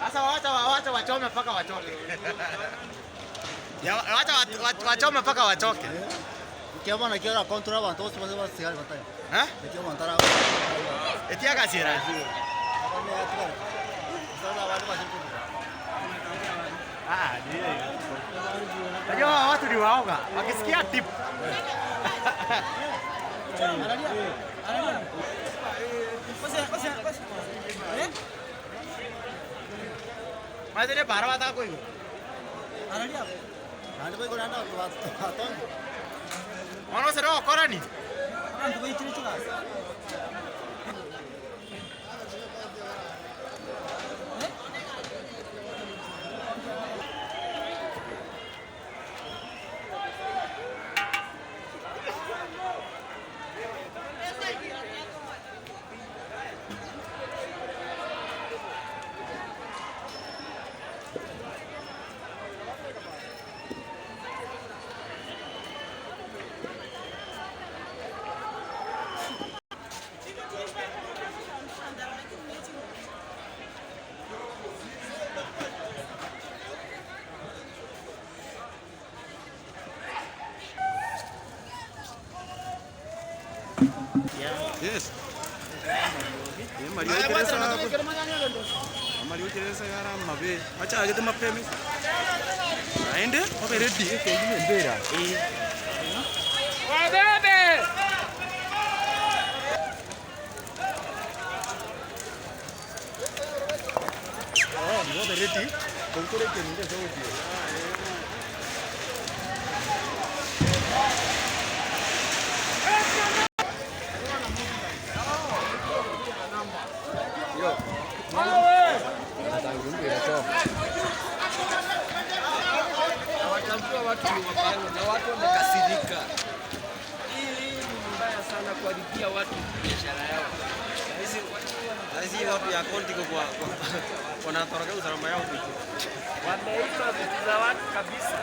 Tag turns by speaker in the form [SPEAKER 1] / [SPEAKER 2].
[SPEAKER 1] Sasa wacha wachome mpaka wachoke. Ya, wacha wachome mpaka wachoke.
[SPEAKER 2] Kiamana kiora contra abantu bose baze basigare bataye.
[SPEAKER 1] Eh?
[SPEAKER 2] Kiamana tara.
[SPEAKER 1] Etia kasira. Ah, ndio. Najua watu ni waoga. Wakisikia tip. Madre barwa ta koi.
[SPEAKER 2] Nandi koi nanda atonge.
[SPEAKER 1] Ono sero korani.
[SPEAKER 2] Nandi koi chiri chuka.
[SPEAKER 3] Yes. Mario Teresa gara mabe. Acha agete mapeme. Aende wabe ready ekengine mbera. Eh.
[SPEAKER 4] Wabebe.
[SPEAKER 3] Oh, wabe ready. Konkore kengine sauti.
[SPEAKER 4] Watu ni wabaya na watu wamekasirika. Hii ni mbaya sana kuharibia watu biashara yao.
[SPEAKER 3] Hizi watu ya konti kwa wanatoroka usalama yao.
[SPEAKER 4] Wameiba vitu za watu kabisa.